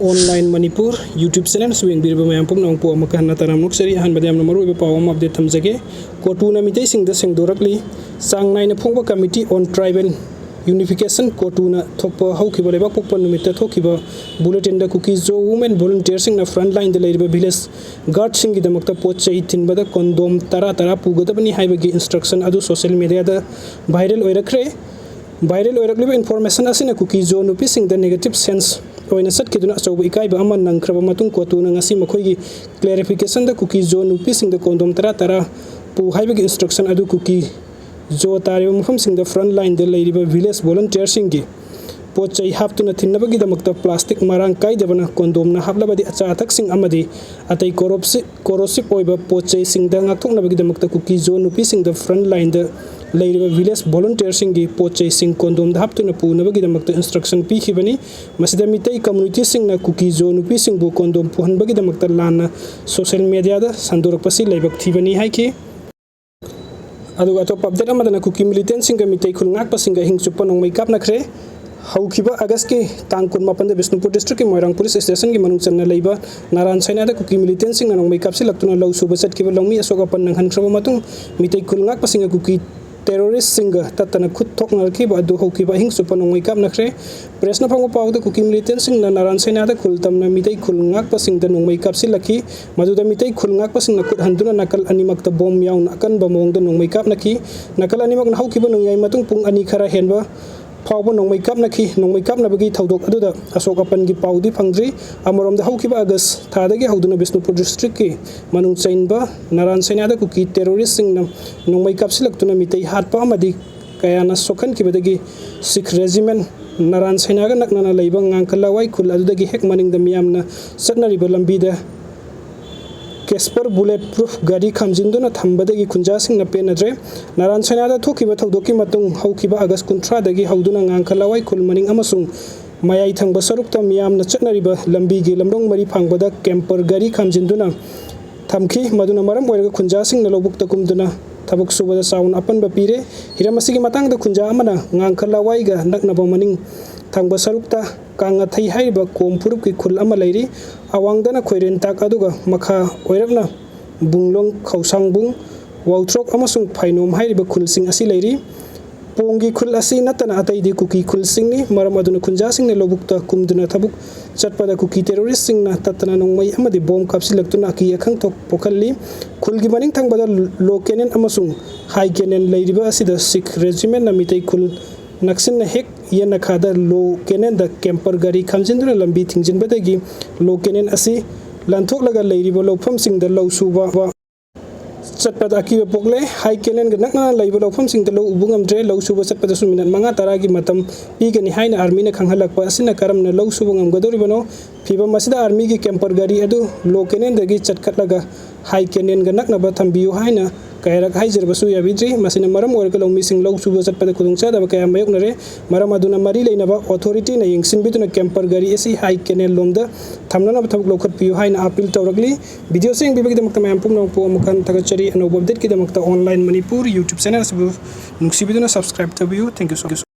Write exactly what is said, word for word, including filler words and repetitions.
Online Manipur YouTube channel ꯁꯨ ꯌꯦꯡꯕꯤꯔꯤꯕ ꯃꯌꯥꯝ ꯄꯨꯝꯅꯃꯛꯄꯨ ꯑꯃꯨꯛꯀ ꯍꯟꯅ ꯇꯔꯥꯝꯅ ꯑꯣꯛꯆꯔꯤ꯫ ꯑꯍꯥꯟꯕꯗ ꯌꯥꯝꯅ ꯃꯔꯨꯑꯣꯏꯕ ꯄꯥꯎ ꯑꯃ update ꯊꯝꯖꯒꯦ꯫ ꯀꯣꯇꯨꯅ ꯃꯤꯇꯩꯁꯤꯡꯗ ꯁꯦꯡꯗꯣꯔꯛꯂꯤ꯫ ꯆꯥꯡ ꯅꯥꯏꯅ ꯐꯣꯡꯕ Committee on Tribal Unification, ꯀꯣꯇꯨꯅ ꯊꯣꯛꯄ ꯍꯧꯈꯤꯕ ꯂꯩꯕꯥꯛꯄꯣꯛꯄ ꯅꯨꯃꯤꯠꯇ ꯊꯣꯛꯈꯤꯕ bulletin ꯗ ꯀꯨꯀꯤ ꯖꯣ women volunteer ꯁꯤꯡꯅ front line ꯗ ꯂꯩꯔꯤꯕ village guard ꯁꯤꯡꯒꯤꯗꯃꯛꯇ ꯄꯣꯠ ꯆꯩ ꯊꯤꯟꯕꯗ condom ꯇꯔꯥ ꯇꯔꯥ ꯄꯨꯒꯗꯕꯅꯤ ꯍꯥꯏꯕꯒꯤ instruction ꯑꯗꯨ social media ꯗ viral ꯑꯣꯏꯔꯛꯈ꯭ꯔꯦ꯫ Viral ꯑꯣꯏꯔꯛꯂꯤꯕ information ꯑꯁꯤꯅ ꯀꯨꯀꯤ ꯖꯣ ꯅꯨꯄꯤꯁꯤꯡꯗ negative sense ꯑꯣꯏꯅ ꯆꯠꯈꯤꯗꯨꯅ ꯑꯆꯧꯕ ꯏꯀꯥꯏꯕ ꯑꯃ ꯅꯪꯈ꯭ꯔꯕ ꯃꯇꯨꯡ, ꯀꯣꯇꯨꯅ ꯉꯁꯤ ꯃꯈꯣꯏꯒꯤ clarification ꯗ ꯀꯨꯀꯤ ꯖꯣ ꯅꯨꯄꯤꯁꯤꯡꯗ condom ꯇꯔꯥ ꯇꯔꯥ ꯄꯨ ꯍꯥꯏꯕꯒꯤ instruction ꯑꯗꯨ ꯀꯨꯀꯤ ꯖꯣ ꯇꯥꯔꯤꯕ ꯃꯐꯝꯁꯤꯡꯗ front line ꯗ ꯂꯩꯔꯤꯕ village volunteer ꯁꯤꯡꯒꯤ ꯄꯣꯠ ꯆꯩ ꯍꯥꯞꯇꯨꯅ ꯊꯤꯟꯅꯕꯒꯤꯗꯃꯛꯇ plastic ꯃꯔꯥꯡ ꯀꯥꯏꯗꯕꯅ condom ꯅ ꯍꯥꯞꯂꯕꯗꯤ ꯑꯆꯥ ꯑꯊꯛꯁꯤꯡ ꯑꯃꯗꯤ ꯑꯇꯩ corrosive, corrosive ꯑꯣꯏꯕ ꯄꯣꯠ ꯆꯩꯁꯤꯡꯗ ꯉꯥꯛꯊꯣꯛꯅꯕꯒꯤꯗꯃꯛꯇ ꯀꯨꯀꯤ ꯖꯣ ꯅꯨꯄꯤꯁꯤꯡꯗ front line ꯗ ꯂꯩꯔꯤꯕ village volunteer ꯁꯤꯡꯒꯤ ꯄꯣꯠ ꯆꯩꯁꯤꯡ condom ꯗ ꯍꯥꯞꯇꯨꯅ ꯄꯨꯅꯕꯒꯤꯗꯃꯛꯇ instruction ꯄꯤꯈꯤꯕꯅꯤ꯫ ꯃꯁꯤꯗ ꯃꯤꯇꯩ community ꯁꯤꯡꯅ ꯀꯨꯀꯤ ꯖꯣ ꯅꯨꯄꯤꯁꯤꯡꯕꯨ condom ꯄꯨꯍꯟꯕꯒꯤꯗꯃꯛꯇ ꯂꯥꯟꯅ social media ꯗ ꯁꯟꯗꯣꯔꯛꯄꯁꯤ ꯂꯥꯏꯕꯛ ꯊꯤꯕꯅꯤ ꯍꯥꯏꯈꯤ꯫ ꯑꯗꯨꯒ ꯑꯇꯣꯞꯄ update ꯑꯃꯗꯅ ꯀꯨꯀꯤ militant ꯁꯤꯡꯒ ꯃꯤꯇꯩ ꯈꯨꯜ ꯉꯥꯛꯄꯁꯤꯡꯒ ꯑꯍꯤꯡ ꯆꯨꯞꯄ ꯅꯣꯡꯃꯩ ꯀꯥꯞꯅꯈ꯭ꯔꯦ꯫ ꯍꯧꯈꯤꯕ August ꯀꯤ ꯇꯥꯡ ꯀꯨꯟꯃꯥꯄꯟꯗ ꯕꯤꯁꯅꯨꯄꯨꯔ district ꯀꯤ ꯃꯣꯏꯔꯥꯡ police station ꯒꯤ ꯃꯅꯨꯡ ꯆꯟꯅ ꯂꯩꯕ ꯅꯥꯔꯥꯟ ꯁꯩꯅꯥꯗ ꯀꯨꯀꯤ militant ꯁꯤꯡꯅ ꯅꯣꯡꯃꯩ ꯀꯥꯞꯁꯤꯜꯂꯛꯇꯨꯅ ꯂꯧ ꯁꯨꯕ ꯆꯠꯈꯤꯕ ꯂꯧꯃꯤ ꯑꯁꯣꯛ ꯑꯄꯟ ꯅꯪꯍꯟꯈ꯭ꯔꯕ ꯃꯇꯨꯡ, ꯃꯤꯇꯩ ꯈꯨꯜ ꯉꯥꯛꯄꯁꯤꯡꯒ ꯀꯨꯀꯤ terrorist ꯁꯤꯡꯒ ꯇꯠꯇꯅ ꯈꯨꯠ ꯊꯣꯛꯅꯔꯛꯈꯤꯕ ꯑꯗꯨ ꯍꯧꯈꯤꯕ ꯑꯍꯤꯡ ꯆꯨꯞꯄ ꯅꯣꯡꯃꯩ ꯀꯥꯞꯅꯈ꯭ꯔꯦ꯫ Press ꯅ ꯐꯪꯕ ꯄꯥꯎꯗ ꯀꯨꯀꯤ militant ꯁꯤꯡꯅ ꯅꯥꯔꯥꯟ ꯁꯩꯅꯥꯗ ꯈꯨꯜ ꯇꯝꯅ ꯃꯤꯇꯩ ꯈꯨꯜ ꯉꯥꯛꯄꯁꯤꯡꯗ ꯅꯣꯡꯃꯩ ꯀꯥꯞꯁꯤꯜꯂꯛꯈꯤ꯫ ꯃꯗꯨꯗ ꯃꯤꯇꯩ ꯈꯨꯜ ꯉꯥꯛꯄꯁꯤꯡꯅ ꯈꯨꯠ ꯍꯟꯗꯨꯅ ꯅꯥꯀꯜ ꯑꯅꯤꯃꯛꯇ bomb ꯌꯥꯎꯅ ꯑꯀꯟꯕ ꯃꯑꯣꯡꯗ ꯅꯣꯡꯃꯩ ꯀꯥꯞꯅꯈꯤ꯫ ꯅꯥꯀꯜ ꯑꯅꯤꯃꯛꯅ ꯍꯧꯈꯤꯕ ꯅꯣꯡꯌꯥꯏ ꯃꯇꯨꯡ ꯄꯨꯡ ꯑꯅꯤ ꯈꯔ ꯍꯦꯟꯕ ꯐꯥꯎꯕ ꯅꯣꯡꯃꯩ ꯀꯥꯞꯅꯈꯤ꯫ ꯅꯣꯡꯃꯩ ꯀꯥꯞꯅꯕꯒꯤ ꯊꯧꯗꯣꯛ ꯑꯗꯨꯗ ꯑꯁꯣꯛ ꯑꯄꯟꯒꯤ ꯄꯥꯎꯗꯤ ꯐꯪꯗ꯭ꯔꯤ꯫ ꯑꯃꯔꯣꯝꯗ ꯍꯧꯈꯤꯕ August ꯊꯥꯗꯒꯤ ꯍꯧꯗꯨꯅ ꯕꯤꯁꯅꯨꯄꯨꯔ district ꯀꯤ ꯃꯅꯨꯡ ꯆꯟꯕ ꯅꯥꯔꯥꯟ ꯁꯩꯅꯥꯗ ꯀꯨꯀꯤ terrorist ꯁꯤꯡꯅ ꯅꯣꯡꯃꯩ ꯀꯥꯞꯁꯤꯜꯂꯛꯇꯨꯅ ꯃꯤꯇꯩ ꯍꯥꯠꯄ ꯑꯃꯗꯤ ꯀꯌꯥꯅ ꯁꯣꯛꯍꯟꯈꯤꯕꯗꯒꯤ Sikh regiment ꯅꯥꯔꯥꯟ ꯁꯩꯅꯥꯒ ꯅꯛꯅꯅ ꯂꯩꯕ ꯉꯥꯡꯈꯂꯥꯋꯥꯏ ꯈꯨꯜ ꯑꯗꯨꯗꯒꯤ ꯍꯦꯛ ꯃꯅꯤꯡꯗ ꯃꯤꯌꯥꯝꯅ ꯆꯠꯅꯔꯤꯕ ꯂꯝꯕꯤꯗ Casper bullet proof ꯒꯥꯔꯤ ꯈꯥꯝꯖꯤꯟꯗꯨꯅ ꯊꯝꯕꯗꯒꯤ ꯈꯨꯟꯖꯥꯁꯤꯡꯅ ꯄꯦꯟꯅꯗ꯭ꯔꯦ꯫ ꯅꯥꯔꯥꯟ ꯁꯩꯅꯥꯗ ꯊꯣꯛꯈꯤꯕ ꯊꯧꯗꯣꯛꯀꯤ ꯃꯇꯨꯡ ꯍꯧꯈꯤꯕ August ꯀꯨꯟꯊ꯭ꯔꯥꯗꯒꯤ ꯍꯧꯗꯨꯅ ꯉꯥꯡꯈꯂꯥꯋꯥꯏ ꯈꯨꯜ ꯃꯅꯤꯡ ꯑꯃꯁꯨꯡ ꯃꯌꯥꯏ ꯊꯪꯕ ꯁꯔꯨꯛꯇ ꯃꯤꯌꯥꯝꯅ ꯆꯠꯅꯔꯤꯕ ꯂꯝꯕꯤꯒꯤ ꯂꯝꯂꯣꯡ ꯃꯔꯤ ꯐꯥꯡꯕꯗ camper ꯒꯥꯔꯤ ꯈꯥꯝꯖꯤꯟꯗꯨꯅ ꯊꯝꯈꯤ꯫ ꯃꯗꯨꯅ ꯃꯔꯝ ꯑꯣꯏꯔꯒ ꯈꯨꯟꯖꯥꯁꯤꯡꯅ ꯂꯧꯕꯨꯛꯇ ꯀꯨꯝꯗꯨꯅ ꯊꯕꯛ ꯁꯨꯕꯗ ꯆꯥꯎꯅ ꯑꯄꯟꯕ ꯄꯤꯔꯦ꯫ ꯍꯤꯔꯝ ꯑꯁꯤꯒꯤ ꯃꯇꯥꯡꯗ ꯈꯨꯟꯖꯥ ꯑꯃꯅ ꯉꯥꯡꯈꯂꯥꯋꯥꯏꯒ ꯅꯛꯅꯕ ꯃꯅꯤꯡ ꯊꯪꯕ ꯁꯔꯨꯛꯇ ꯀꯥꯡꯉꯊꯩ ꯍꯥꯏꯔꯤꯕ ꯀꯣꯝ ꯐꯨꯔꯨꯞꯀꯤ ꯈꯨꯜ ꯑꯃ ꯂꯩꯔꯤ꯫ ꯑꯋꯥꯡꯗꯅ ꯈꯣꯏꯔꯦꯟꯇꯥꯛ ꯑꯗꯨꯒ ꯃꯈꯥ ꯑꯣꯏꯔꯞꯅ ꯕꯨꯡꯂꯣꯡ, ꯈꯧꯁꯥꯡꯕꯨꯡ, ꯋꯥꯎꯊ꯭ꯔꯣꯛ ꯑꯃꯁꯨꯡ ꯐꯥꯏꯅꯣꯝ ꯍꯥꯏꯔꯤꯕ ꯈꯨꯜꯁꯤꯡ ꯑꯁꯤ ꯂꯩꯔꯤ꯫ ꯄꯣꯡꯒꯤ ꯈꯨꯜ ꯑꯁꯤ ꯅꯠꯇꯅ ꯑꯇꯩꯗꯤ ꯀꯨꯀꯤ ꯈꯨꯜꯁꯤꯡꯅꯤ꯫ ꯃꯔꯝ ꯑꯗꯨꯅ ꯈꯨꯟꯖꯥꯁꯤꯡꯅ ꯂꯧꯕꯨꯛꯇ ꯀꯨꯝꯗꯨꯅ ꯊꯕꯛ ꯆꯠꯄꯗ ꯀꯨꯀꯤ ꯇꯦꯔꯣꯔꯤꯁꯁꯤꯡꯅ ꯇꯠꯇꯅ ꯅꯣꯡꯃꯩ ꯑꯃꯗꯤ ꯕꯣꯝ ꯀꯥꯞꯁꯤꯜꯂꯛꯇꯨꯅ ꯑꯀꯤ ꯑꯈꯪ ꯊꯣꯛ-, ꯄꯣꯛꯍꯜꯂꯤ꯫ ꯈꯨꯜꯒꯤ ꯃꯅꯤꯡ ꯊꯪꯕꯗ ꯂꯣ ꯀꯦꯅꯦꯟ ꯑꯃꯁꯨꯡ ꯍꯥꯏ ꯀꯦꯅꯦꯟ ꯂꯩꯔꯤꯕ ꯑꯁꯤꯗ ꯁꯤꯈ ꯔꯦꯖꯤꯃꯦꯟꯅ ꯃꯤꯇꯩ ꯈꯨꯜ ꯅꯛꯁꯤꯟꯅ ꯍꯦꯛ ꯌꯦꯟꯅꯈꯥꯗ ꯂꯣ ꯀꯦꯅꯦꯟꯗ ꯀꯦꯝꯄꯔ ꯒꯥꯔꯤ ꯈꯥꯝꯖꯤꯟꯗꯨꯅ ꯂꯝꯕꯤ ꯊꯤꯡꯖꯤꯟꯕꯗꯒꯤ ꯂꯣ ꯀꯦꯅꯦꯟ ꯑꯁꯤ ꯂꯥꯟꯊꯣꯛꯂꯒ ꯂꯩꯔꯤꯕ ꯂꯧꯐꯝꯁꯤꯡꯗ ꯂꯧ ꯁꯨꯕ ꯆꯠꯄꯗ ꯑꯀꯤꯕ ꯄꯣꯛꯂꯦ꯫ ꯍꯥꯏ ꯀꯦꯅꯦꯟꯒ ꯅꯛꯅꯅ ꯂꯩꯕ ꯂꯧꯐꯝꯁꯤꯡꯗ ꯂꯧ ꯎꯕ ꯉꯝꯗ꯭ꯔꯦ꯫ ꯂꯧ ꯁꯨꯕ ꯆꯠꯄꯗꯁꯨ ꯃꯤꯅꯠ ꯃꯉꯥ ꯇꯔꯥꯒꯤ ꯃꯇꯝ ꯄꯤꯒꯅꯤ ꯍꯥꯏꯅ ꯑꯥꯔꯃꯤꯅ ꯈꯪꯍꯜꯂꯛꯄ ꯑꯁꯤꯅ ꯀꯔꯝꯅ ꯂꯧ ꯁꯨꯕ ꯉꯝꯒꯗꯧꯔꯤꯕꯅꯣ? ꯐꯤꯕꯝ ꯑꯁꯤꯗ ꯑꯥꯔꯃꯤꯒꯤ ꯀꯦꯝꯄꯔ ꯒꯥꯔꯤ ꯑꯗꯨ ꯂꯣ ꯀꯦꯅꯦꯟꯗꯒꯤ ꯆꯠꯈꯠꯂꯒ ꯍꯥꯏ ꯀꯦꯅꯦꯟꯒ ꯅꯛꯅꯕ ꯊꯝꯕꯤꯌꯨ ꯍꯥꯏꯅ ꯀꯌꯥꯔꯛ ꯍꯥꯏꯖꯔꯕꯁꯨ ꯌꯥꯕꯤꯗ꯭ꯔꯤ꯫ ꯃꯁꯤꯅ ꯃꯔꯝ ꯑꯣꯏꯔꯒ ꯂꯧꯃꯤꯁꯤꯡ ꯂꯧ ꯁꯨꯕ ꯆꯠꯄꯗ ꯈꯨꯗꯣꯡꯆꯥꯗꯕ ꯀꯌꯥ ꯃꯥꯌꯣꯛꯅꯔꯦ꯫ ꯃꯔꯝ ꯑꯗꯨꯅ ꯃꯔꯤ ꯂꯩꯅꯕ ꯑꯣꯊꯣꯔꯤꯇꯤꯅ ꯌꯦꯡꯁꯤꯟꯕꯤꯗꯨꯅ ꯀꯦꯝꯄꯔ ꯒꯥꯔꯤ ꯑꯁꯤ ꯍꯥꯏ ꯀꯦꯅꯦꯜ ꯂꯣꯝꯗ ꯊꯝꯅꯅꯕ ꯊꯕꯛ ꯂꯧꯈꯠꯄꯤꯌꯨ ꯍꯥꯏꯅ ꯑꯥꯄꯤꯜ ꯇꯧꯔꯛꯂꯤ꯫ ꯚꯤꯗꯤꯑꯣꯁꯤ ꯌꯦꯡꯕꯤꯕꯒꯤꯗꯃꯛꯇ ꯃꯌꯥꯝ ꯄꯨꯝꯅꯃꯛꯄꯨ ꯑꯃꯨꯛ ꯍꯟꯅ ꯊꯥꯒꯠꯆꯔꯤ꯫ ꯑꯅꯧꯕ ꯑꯞꯗꯦꯠꯀꯤꯗꯃꯛꯇ ꯑꯣꯟꯂꯥꯏꯟ ꯃꯅꯤꯄꯨꯔ YouTube ꯆꯦꯅꯦꯜ ꯑꯁꯤꯕꯨ ꯅꯨꯡꯁꯤꯕꯤꯗꯨꯅ ꯁꯕꯁꯀ꯭ꯔꯥꯏꯕ ꯇꯧꯕꯤꯌꯨ꯫ Thank you so much꯫